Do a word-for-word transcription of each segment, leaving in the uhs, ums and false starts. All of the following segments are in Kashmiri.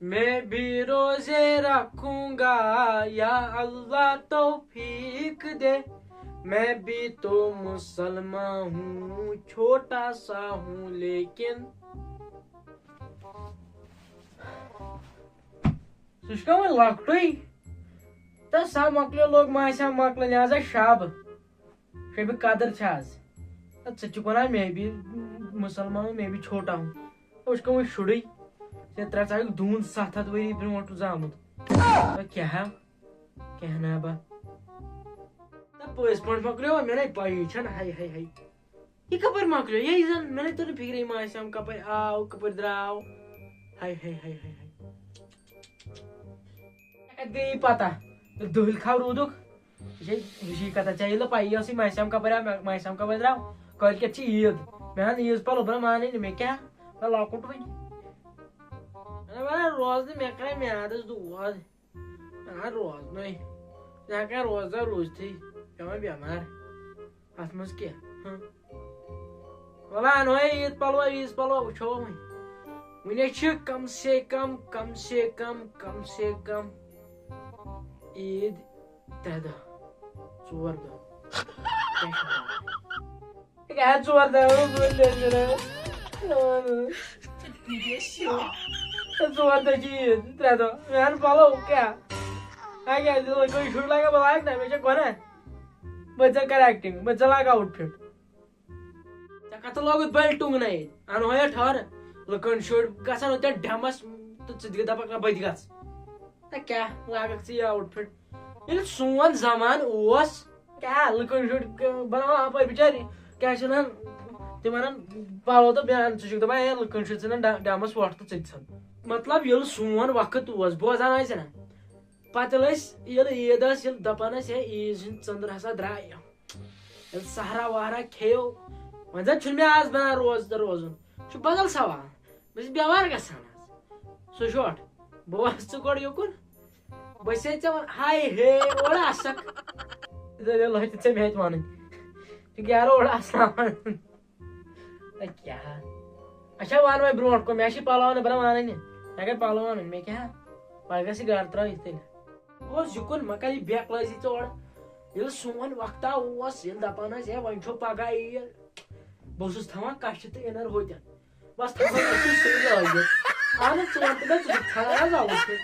میں بھی روزے رکھوں گا، یا اللہ توفیق دے۔ میں بھی تو مسلمان ہوں، چھوٹا سا ہوں لیکن۔ سُہ چھُ وۄنۍ لۄکٹُے۔ تہٕ سا مۄکلیو، لوٚگ ماسہِ ہا مۄکلہِ، لہذا شب۔ شبِ قدر چھِ آز۔ تہٕ ژٕ چھُکھ وَنان میں بھی مسلمان ہوں، میں بھی چھوٹا ہوں۔ تہٕ وٕچھ کَم وٕنہِ شُرُے۔ ژےٚ ترٛےٚ ژٕ آیُکھ دوٗن ستھ ہَتھ ؤری برٛونٛٹھ زامُت۔ تہٕ کیٛاہ؟ کیٛاہ نا با؟ تہٕ پٔزۍ پٲٹھۍ مۄکلیو، مےٚ نے پَیی چھَنہٕ۔ ہَے، ہَے، ہَے۔ یہِ کَپٲرۍ مۄکلیو؟ یہِ زَن مےٚ نے توٚر نہٕ فِکرِ، یہِ ماسہِ ہَم کَپٲرۍ آو، کَپٲرۍ درٛاو۔ ہَے، ہَے، ہَے، ہَے، ہَے۔ ژےٚ کَتہِ گٔیی پَتہ؟ ییٚلہِ دٔہلۍ کھاو روٗدُکھ، یہِ چھے ہِشی کَتھا۔ ژےٚ ییٚلہِ نہٕ پَیی ٲسٕے ماسہِ ہَم کَپٲرۍ آو، مےٚ، ماسہِ ہَم کَپٲرۍ درٛاو۔ کٲلۍ کٮ۪تھ چھِ عیٖد۔ مےٚ وَن عیٖز پَلو، بہٕ نہٕ مانَے نہٕ، مےٚ کیٛاہ؟ بہٕ لۄکُٹ وٕنہِ۔ مےٚ وَنان روزنہٕ، مےٚ کَران میٛادَس دود۔ آ، روزنَے۔ ژٕ ہٮ۪کان روزدار روٗزتھٕے، پٮ۪وان بٮ۪مار۔ اَتھ منٛز کیٛاہ؟ ہہ۔ وَلہٕ اَنہوے عیٖد پَلوا، عیٖد پَلوا وٕچھو وۄنۍ۔ وٕنہِ چھِ کم سے کم، کم سے کم، کم سے کم عیٖد ترٛےٚ دۄہ، ژور دۄہ۔ کیٛاہ چھِ وَنان؟ ہے، ژور دۄہ، ژور دۄہ چھِ عیٖد، ترٛےٚ دۄہ۔ مےٚ اَن پَلو، کیٛاہ؟ ہا، کیٛاہ، لٔڑکہٕ شُرۍ لاگان، بہٕ لاگہٕ نہ، مےٚ چھےٚ گۄناہ۔ بہٕ تہِ کَرٕ acting، بہٕ تہِ لاگہٕ outfit۔ ژےٚ کَتھ لوگُتھ بٔلۍ ٹُنٛگنَے ییٚتہِ؟ اَنہٕ ہو یا ٹھٔہر، لُکَن شُرۍ گژھن ہوٚتٮ۪ن ڈٮ۪مَس تہٕ ژٕ تہِ دَپَکھ نہ بہٕ تہِ گژھٕ۔ نہ کیٛاہ لاگَکھ ژٕ یہِ outfit؟ ییٚلہِ سون زمانہٕ اوس، کیٛاہ لُکَن شُرۍ گ-، بَناوان اَپٲرۍ بِچٲرۍ، کیٛاہ چھِ وَنان، تِم وَنان پَلو تہٕ بیٚیہِ اَن، ژٕ چھُکھ دَپان ہے لُکَن شُرۍ ژھٕنَن ڈا-، ڈٮ۪مَس وۄٹھ تہٕ ژٕ تہِ ژھٕن۔ مطلب ییٚلہِ سون وقت اوس، بوزان ٲسۍ نہ، پَتہٕ ییٚلہِ أسۍ، ییٚلہِ عیٖد ٲس، ییٚلہِ دَپان ٲسۍ ہے عیٖد ہِنٛز ژٔنٛدٕر ہسا درٛاے، ییٚلہِ سہرا وہرا کھیٚیو، وۄنۍ زَن چھُنہٕ مےٚ آز بَنان روزدَر روزُن، چھُ بدل سوال۔ بہٕ چھُس بٮ۪مار گژھان آز۔ سُہ چھُ اورٕ۔ بہٕ وَسہٕ ژٕ گۄڈٕ یُکُن۔ بہٕ چھسے ژےٚ وَنان، ہاے ہے، اورٕ آسَکھ۔ ژےٚ لٔج ژےٚ مےٚ اَتہِ وَنٕنۍ۔ ژٕ گیرٕ اورٕ اَسناوان۔ اے کیٛاہ؟ اچھا، وَن وۄنۍ برونٛٹھ کُن، مےٚ چھِ پَلو اَنٕنۍ، بہٕ نہ وَنَے نہٕ۔ مےٚ گٔے پَلو اَنٕنۍ، مےٚ کیٛاہ؟ وۄنۍ گژھِ گَرٕ ترٛٲوِتھ تیٚلہِ۔ بہٕ اوسُس یُکُن، مےٚ کَرِ یہِ بے عقلٲزی ژٕ اورٕ۔ ییٚلہِ سون وقتہ اوس، ییٚلہِ دَپان ٲسۍ، ہے، وۄنۍ چھو پَگاہ عیٖد، بہٕ اوسُس تھاوان کَچھِ تہٕ inner ہوٚتٮ۪ن۔ بس تھاوان اوسُس سُے لٲگِتھ۔ اہن حظ، ژٕ وَن تہٕ مےٚ، ژٕ چھُکھ ژھانٛڈان حظ outfit۔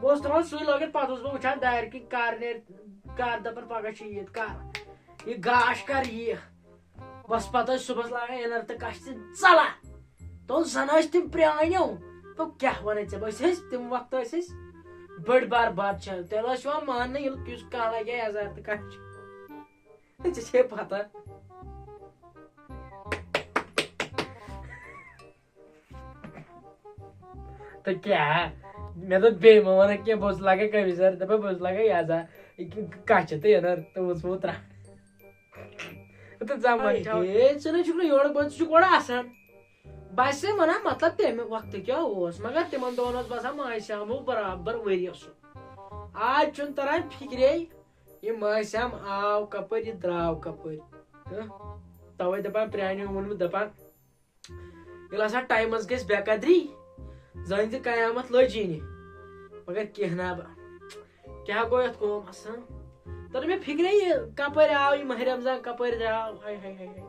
بہٕ اوسُس تھاوان سُے لٲگِتھ، پَتہٕ اوسُس بہٕ وٕچھان دارِ کِنۍ کَر نیرِ، کَر دَپان پَگاہ چھِ عیٖد، کَر یہِ گاش کَر یِیہِ۔ بس پَتہٕ ٲسۍ صُبحَس لاگان inner تہٕ کَچھِ تہٕ ژَلان۔ تو زَن ٲسۍ تِم پرٛانیو۔ تو کیٛاہ وَنَے ژےٚ بہٕ، أسۍ ٲسۍ تِم وقتہٕ ٲسۍ أسۍ بٔڑۍ بار بادشاہ۔ تیٚلہِ ٲسۍ یِوان ماننہٕ ییٚلہِ یُس کانٛہہ لاگہِ ہا یَزار تہٕ کَچھ۔ ژےٚ چھے پَتہ۔ تہٕ کیٛاہ؟ مےٚ دوٚپ بیٚیہِ مہ وَنکھ کینٛہہ، بہٕ اوسُس لاگان کٔمیٖز یَزار، دَپان بہٕ اوسُس لاگان یَزار، یہِ کہِ-، کَچھِ تہٕ inner تہٕ اوس ووت ترٛٹھ۔ تہٕ ژٕ وَن ہے، ژٕ نَے چھُکھ نہٕ یورٕ، ژٕ چھُکھ اورٕ آسان۔ بہٕ چھسے وَنان، مطلب، تَمہِ وقتہٕ کیٛاہ اوس، مگر تِمَن دۄہَن اوس باسان ماسہِ ہامو برابر ؤرۍ یَسُن۔ آز چھُنہٕ تَران فِکرے، یہِ ماسہِ ہام آو کَپٲرۍ، یہِ درٛاو کَپٲرۍ۔ ہہ؟ تَوَے دَپان پرٛانیو ووٚنمُت، دَپان، ییٚلہِ ہسا ٹایمَس گژھِ بے قدری، زٲنۍ زِ قیامت لٔج یِنہِ۔ مگر کینٛہہ نا با، کیٛاہ گوٚو یَتھ قومَس، ہاں؟ توٚر مےٚ فِکرے یہِ کَپٲرۍ آو یہِ ماہِ رمضان، کَپٲرۍ درٛاو، ہاے، ہاے، ہاے، ہاے۔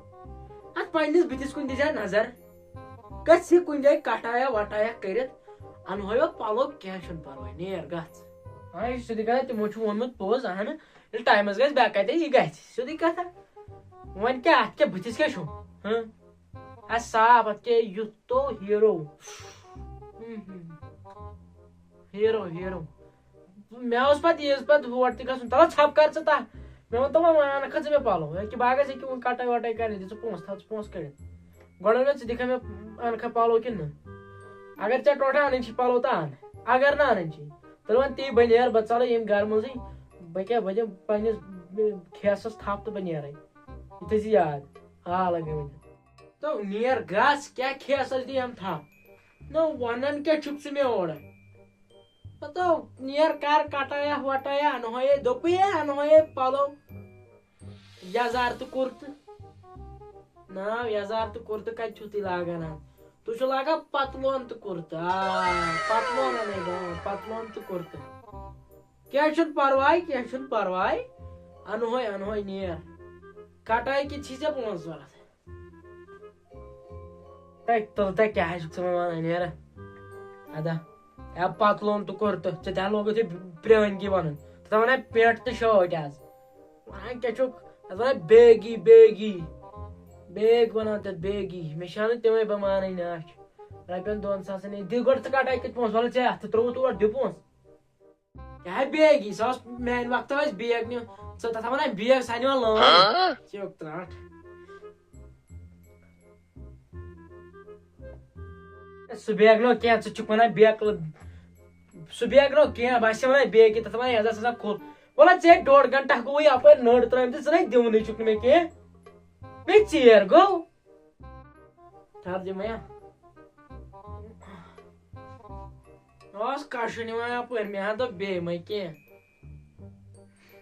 اَتھ پنٛنِس بٕتھِس کُن دیٖزِ ہا نظر، گژھِ کُنہِ جایہِ کَٹایا وَٹایا کٔرِتھ، اَنہوے یوت پَلو، کینٛہہ چھُنہٕ پَرواے، نیر گژھ۔ ہاں، یہِ چھُ سیوٚدُے کَتھا، تِمو چھُ ووٚنمُت پوٚز، اَہَن، ییٚلہِ ٹایمَس گژھِ بے قدری، یہِ گژھِ، سیوٚدُے کَتھا۔ وۄنۍ کیٛاہ، اَتھ کیٛاہ، بٕتھِس کیٛاہ چھُ؟ ہاں؟ آ، صاف، اَتھ کیٛاہ یُتھ تو ہیٖرو۔ Hero, hero. مےٚ اوس پَتہٕ عیٖز پَتہٕ ہور تہِ گژھُن۔ تَلہٕ ژھَپ کَر ژٕ تَتھ۔ مےٚ ووٚن تِمَن، وۄنۍ اَنکھا ژٕ مےٚ پَلو۔ ہے کہِ بہٕ ہا گژھٕ ییٚکیٛاہ وۄنۍ کَٹٲے وَٹٲے کَرنہِ، دِ ژٕ پونٛسہٕ، تھاو ژٕ پونٛسہٕ کٔڑِتھ۔ گۄڈٕ وَن مےٚ، ژٕ دِکھا مےٚ اَنکھا پَلو کِنہٕ نہٕ؟ اگر ژےٚ ٹوٹھا اَنٕنۍ چھی پَلو تہٕ اَن، اگر نہٕ اَنٕنۍ چھی، تیٚلہِ وَن تی، بہٕ نیرٕ، بہٕ ژَلہٕ ییٚمہِ گَرٕ منٛزٕے۔ بہٕ کیٛاہ، بہٕ دِمہٕ پنٛنِس کھیسَس تھَپھ تہٕ بہٕ نیرَے۔ یہِ تھٲیزِ یاد۔ آ، لَگٲوِتھ۔ تو نیر گژھ، کیٛاہ کھیسَس دِیَم تھَپھ؟ نہ وَنان کیٛاہ چھُکھ ژٕ مےٚ اورٕ؟ تو نیر کر کٹایا وٹایا، انہوے دوٚپُے انہوے پلو۔ یزار تہٕ کُرتہٕ۔ نا، یزار تہٕ کُرتہٕ کتہِ چھُو تُہۍ لاگان آز؟ تُہۍ چھِو لاگان پتلون تہٕ کُرتہٕ۔ آ، پتلون اَنَے بہٕ، آ، پتلون تہٕ کُرتہٕ۔ کینٛہہ چھُنہٕ پرواے، کینٛہہ چھُنہٕ پرواے۔ اَنہوے، اَنہوے نیر۔ کٹٲے کِتھ چھِ ژےٚ پونٛسہٕ ضوٚرَتھ؟ ہے، تُل تہٕ کیٛاہ چھُکھ ژٕ وۄنۍ وَنان، نیر؟ اَدا، ہے، پتلون تہٕ کُرتہٕ، ژےٚ تہِ ہا لوگُتھ یہِ پرٛٲنۍ کی وَنُن۔ ژٕ تھاوان ہے پینٹ تہٕ شٲٹۍ آز۔ وَنان کیٛاہ چھُکھ؟ اَتھ وَنان بیگی، بیگی۔ بیگ وَنان تَتھ بیگی۔ مےٚ چھِ اَنٕنۍ تِمَے، بہٕ مانَے نہٕ اَتھ۔ رۄپیَن دۄن ساسَن ہے۔ دِ گۄڈٕ ژٕ کَٹٲے کِتھ پونٛسہٕ؟ وَلہٕ ژےٚ اَتھ تہٕ ترٛووُتھ اور، دِ پونٛسہٕ۔ کیٛاہ ہے بیگ یی؟ سُہ اوس میٛانہِ وقتہٕ ٲسۍ بیگ نِوان۔ ژٕ تَتھ وَنان بیگ، سُہ نِوان لٲن۔ ہاں؟ ژےٚ یوٚک ترٛٹھ۔ سُہ بیگ نو کینٛہہ، ژٕ چھُکھ وَنان بیگ، سُہ بیگ نو کینٛہہ، بہٕ آسہِ وَنان بیگ کہِ تَتھ وَنان یَزَس ہسا کھوٚت۔ وَلہٕ ژےٚ ڈوٚڈ گھنٹہٕ ہا گوٚوُے یَپٲرۍ نٔر ترٛٲمتِس، ژٕ نَے دِوانٕے چھُکھ نہٕ مےٚ کینٛہہ۔ مےٚ ژیر گوٚو۔ تھر دِ مےٚ۔ اوس کَشُن یِوان یَپٲرۍ، مےٚ ہا دوٚپ بیٚیہِ مہ کینٛہہ۔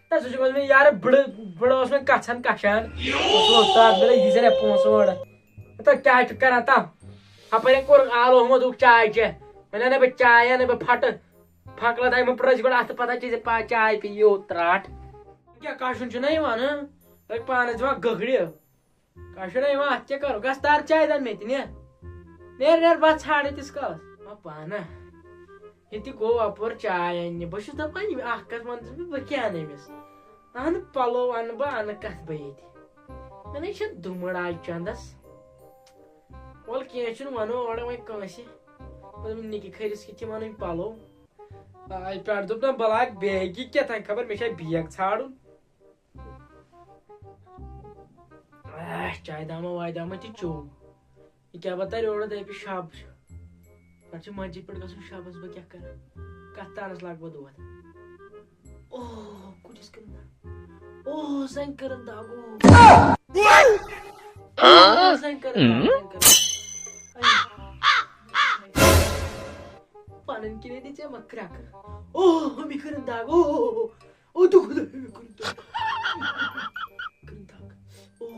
تہٕ سُہ چھُ وَنان مےٚ یارٕ بٕڑٕ، بٕڑٕ اوس مےٚ کَژھن کَشان۔ سُہ اوس تَتھ مےٚ دوٚپ، یہِ زَن پونٛسہٕ اورٕ۔ تہٕ کیٛاہ چھُ کَران تَتھ؟ ہَپٲرۍ کوٚر آلو ہومُت، دوٚپُکھ چاے چےٚ۔ وۄنۍ اَنَے بہٕ چاے، اَنَے بہٕ پھَٹہٕ۔ پھَکھ لَتھ آیہِ مےٚ پرٛٲسۍ گۄڈٕ اَتھٕ، پَتہٕ چیٚیہِ ژےٚ پا-، چاے پی یوٗت ترٛٹھ۔ کیٛاہ کَشُن چھُنہ یِوان، ہہ؟ أکۍ پانَس دِوان گٔگرِ۔ کشُر ہے یِوان، اَتھ کیٛاہ کَرو؟ گژھ تار چاے دَن مےٚ تہِ، نیر۔ نیر، نیر، بہٕ ژھانٛڈٕ تِس کالَس۔ ما پانہ۔ یہِ تہِ گوٚو اَپور چاے اَننہِ۔ بہٕ چھُس دَپان، یہِ اَکھ کَتھ وَنہٕ تہٕ بہٕ، بہٕ کیٛاہ اَنہٕ أمِس؟ اَنہٕ پَلو، اَنہٕ بہٕ، اَنہٕ کَتھ بہٕ ییٚتہِ؟ مےٚ نَے چھِ دُمٕڑ آے چَندَس۔ وَلہٕ کینٛہہ چھُنہٕ، وَنو اورٕ وۄنۍ کٲنٛسہِ۔ مطلب، نِکہِ کھٔرِس کِتھ چھِ وَنٕنۍ پَلو؟ آے پٮ۪ٹھ دوٚپ نہ، بہٕ لاگہٕ بیگ، یہِ کیٛاہ تام خبر، مےٚ چھا بیگ ژھانٛڈُن؟ آہ، چاے داما واے داما تہِ چوٚو۔ یہِ کیٛاہ بہٕ تَرِ اورٕ دَپہِ شب چھُ۔ پَتہٕ چھُ مسجد پٮ۪ٹھ گژھُن شبَس، بہٕ کیٛاہ کَرٕ؟ کَتھ تانَس لاگہٕ بہٕ دود؟ اوہ، کُٹھِس کٔرٕن دَگ۔ اوہ، زَنٛگہِ کٔرٕن دَگ، اوہ۔ اوہ، زَنٛگہِ کٔرٕن دَگ، زَنٛگہِ کٔرٕن دَگ۔ اَے۔ پَنٕنۍ کِنۍ دِ ژےٚ مہ کرٛٮ۪کہٕ۔ اوہ، مےٚ کٔرٕن دَگ، اوہ۔ او تو خدا، مےٚ کوٚر دگ۔ کوٚر دگ۔ او،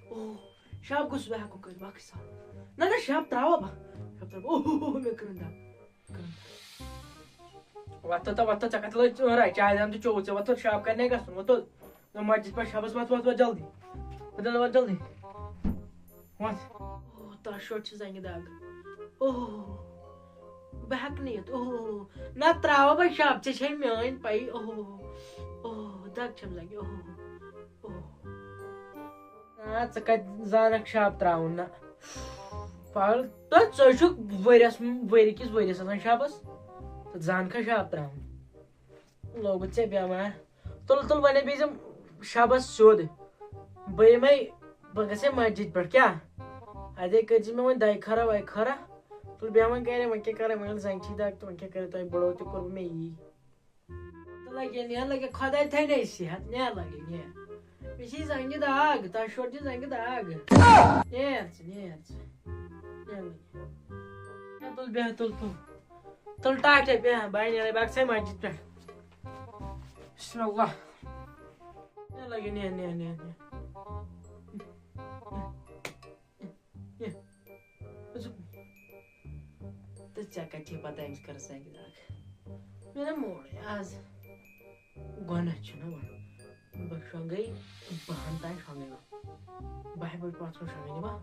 او، شب گوٚژھ بہٕ ہٮ۪کُن کٔرِتھ، باقٕے سہل۔ نہ، نہ، شب ترٛاوٕ بہٕ۔ شب ترٛاوٕ بہٕ۔ او، او، او، مےٚ کٔرٕن دگ۔ کٔرٕن دگ۔ وۄتھ تہٕ، وۄتھ تہٕ، ژےٚ کَتھ لٲج ژٲنٛرے؟ چاے دام تہٕ چوٚو ژےٚ، وۄتھ تہٕ شب کَرنہِ گژھُن، وۄتھ تہٕ۔ نہ، مسجد پٮ۪ٹھ شبس وۄتھ، وۄتھ، وۄتھ جلدی۔ وۄتھ جلدی، وۄتھ جلدی۔ وۄتھ۔ او، تَس شوٚٹ چھِ زَنٛگہِ دگ۔ او، بہٕ ہٮ۪کہٕ نہٕ یِتھ۔ او، نہ ترٛاوٕ بہٕ شب، ژےٚ چھے میٛٲنۍ پَیی۔ او، او، دگ چھَم زَنٛگہِ۔ او، او۔ آ، ژٕ کَتہِ زانَکھ شب ترٛاوُن؟ نہ۔ پاگل، تہٕ ژٕ چھُکھ ؤریَس، ؤری کِس ؤریَس آسان شبَس۔ ژٕ زانکھا شب ترٛاوُن؟ لوگُتھ ژےٚ بٮ۪مار۔ تُل، تُل، وۄنۍ بیٚیہِ زِ شبس سیوٚد۔ بہٕ یِمے، بہٕ گژھے مسجد پٮ۪ٹھ، کیٛاہ؟ اَتے کٔرۍ زِ مےٚ وۄنۍ دَے خٲرا وَے خٲرا۔ تُل بیٚہہ وۄنۍ گرے، وۄنۍ کیٛاہ کَرے، وۄنۍ ییٚلہِ زَنٛگہِ چھِ دَگ تہٕ وۄنۍ کیٛاہ کَرے، تۄہہِ بٕڑو تہِ کوٚروٕ مےٚ یی۔ تہٕ لَگے نیر، لَگے خۄداے تھٲینَے صحت، نیر لَگے نیر۔ مےٚ چھِ زَنٛگہِ دَگ، تۄہہِ شوٚٹ چھِ زَنٛگہِ دَگ۔ نیر ژٕ، نیر ژٕ۔ نیر لَگے۔ بیٚہہ تُل، بیٚہہ تُل، تُل۔ تُل ٹاٹھے، بیٚہہ، بہٕ نیرے، بہٕ گژھے مسجد پٮ۪ٹھ۔ بسم اللہ۔ نیر لَگے، نیر، نیر، نیر، نیر۔ نیر۔ تہٕ ژےٚ کَتہِ چھے پَتہ أمِس کٔرٕس زَنٛگہِ دَگ؟ مےٚ نہ موڈٕے آز۔ گۄناہ چھُنہ وۄنۍ۔ بہٕ شۄنٛگَے بَہَن تام شۄنٛگَے بہٕ۔ بَہہِ بَجہِ پَتھ کُن شۄنٛگَے نہٕ بہٕ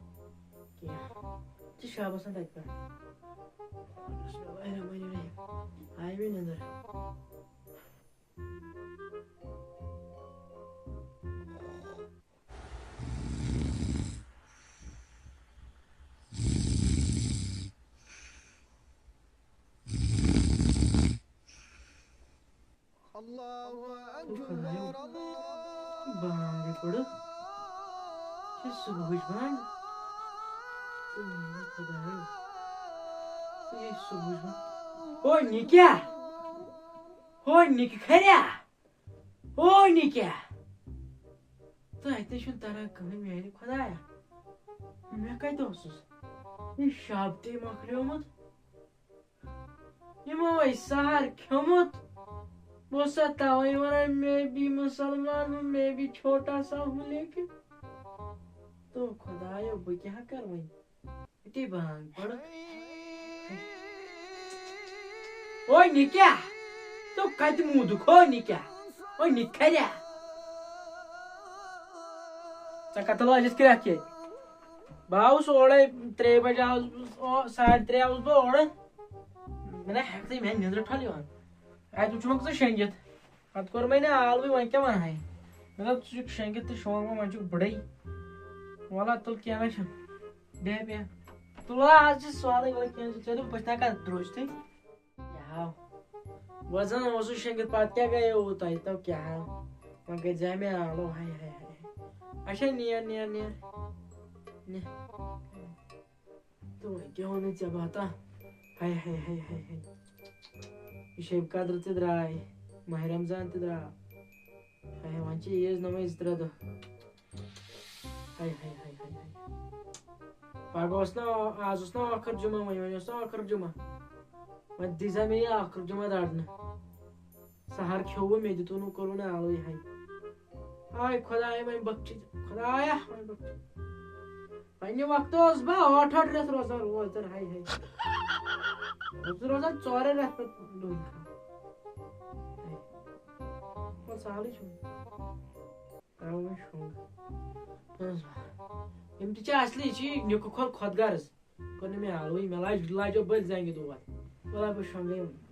کینٛہہ۔ ژٕ شابَس نہ تَتہِ پٮ۪ٹھ۔ بسم اللہ الرحمن الرحیم۔ آیہِ مےٚ نِندٕر۔ اللہ اکبر، اللہ۔ بانگ پٔر۔ یہِ صبحٕچ بانگ۔ او خدایو۔ یہِ صبحٕچ بانگ۔ او نِکیا۔ او نِکہٕ کھریا۔ او نِکیا۔ تۄہہِ تہِ چھُنہٕ تران کٕہٕنۍ میانہِ خدایا۔ مےٚ کتہِ اوسُس؟ یہِ شب تہِ مۄکلیومُت۔ یِمو ہے سحر کھیوٚمُت۔ بہٕ اوسا توے ونان، میں بھی مسلمان ہوں، میں بھی چھوٹا سا ہوں، لیکن تو خدایو، بہٕ کیٛاہ کرٕ وۄنۍ؟ یہِ تہِ بانگ پٔرٕکھ۔ اوے نِکیا، تو کتہِ موٗدُکھ ہو نِکیا؟ اوے نِکھریا۔ ژےٚ کتھ لٲجِتھ کرٛٮ۪کھ ییٚتہِ؟ بہٕ آوُس اورے ترٛیٚیہِ بجہِ آوُس بہٕ، او، ساڑِ ترٛےٚ آوُس بہٕ اورٕ۔ مےٚ نہ ہٮ۪کتھٕے، مےٚ نِندرٕ ٹھۄل یِوان۔ اتہِ وٕچھُم ژٕ شۄنٛگِتھ۔ پتہٕ کوٚر مےٚ نہٕ آلوٕے، وۄنۍ کیٛاہ ونہٕ ہاے؟ مےٚ دوٚپ، ژٕ چھُکھ شۄنٛگِتھ تہٕ شۄنٛگ وۄنۍ، وۄنۍ چھُکھ بٕڑٕے۔ وَلہٕ تُل، کینٛہہ نہ چھُنہٕ۔ بیٚہہ، بیٚہہ۔ تُل وَلہٕ، آز چھِ سہلٕے، وَلہٕ کینٛہہ چھُنہٕ۔ ژےٚ دوٚپ، بہٕ چھُس نہ کَران درٛوٚج تُہۍ۔ کیٛاہ ہاو؟ وۄزَن اوسُس شۄنٛگِتھ، پَتہٕ کیٛاہ گٔیو تۄہہِ؟ تو کیٛاہ ہاو؟ وۄنۍ کٔرۍ زِ مےٚ آلو، ہاے، ہاے، ہاے۔ اچھا، نیر، نیر، نیر۔ نیر۔ تہٕ وۄنۍ کیٛاہ وَنہٕ ژےٚ بہٕ ہتا؟ ہاے، ہاے، ہاے، ہاے، ہاے۔ یہِ شیٚبہِ قدر تہِ درٛاے، ماہِ رمضان تہِ درٛاو۔ ہاے، ہاے، وۄنۍ چھِ عیٖذ نوٚمَے زٕ ترٛےٚ دۄہ۔ ہاے، ہاے، ہاے، ہاے، ہاے۔ پگاہ اوس نا، آز اوس نا ٲخٕر جمعہ، وۄنۍ، وۄنۍ اوس نا ٲخٕر جمعہ۔ وۄنۍ دیٖزِ مےٚ یہِ ٲخٕر جمعہ رَٹنہٕ۔ سحر کھیوٚو مےٚ، دیُتوُن، کوٚروُن آلوٕے ہاے۔ ہاے خۄدایا، وۄنۍ بخچہِ، خۄدایا، وۄنۍ بخچہِ۔ پننہِ وقتہٕ اوسُس بہٕ ٲٹھ ٲٹھ رٮ۪تھ روزان روزدر، ہاے ہاے۔ بہٕ اوسُس روزان ژورَے رٮ۪تھ پتہٕ دۄن خان۔ ہاے۔ وَلہٕ سہلٕے چھُ۔ ترٛاوو وۄنۍ شۄنٛگ۔ اہن حظ۔ یِم تہِ چھِ اصلی، یہِ چھِ نِکہٕ کھۄر خۄد غرض۔ کوٚر نہٕ مےٚ حالٕے، مےٚ لاج، لاجو بٔلۍ زنٛگہِ دود۔ وَلہٕ بہٕ شۄنٛگے وۄنۍ۔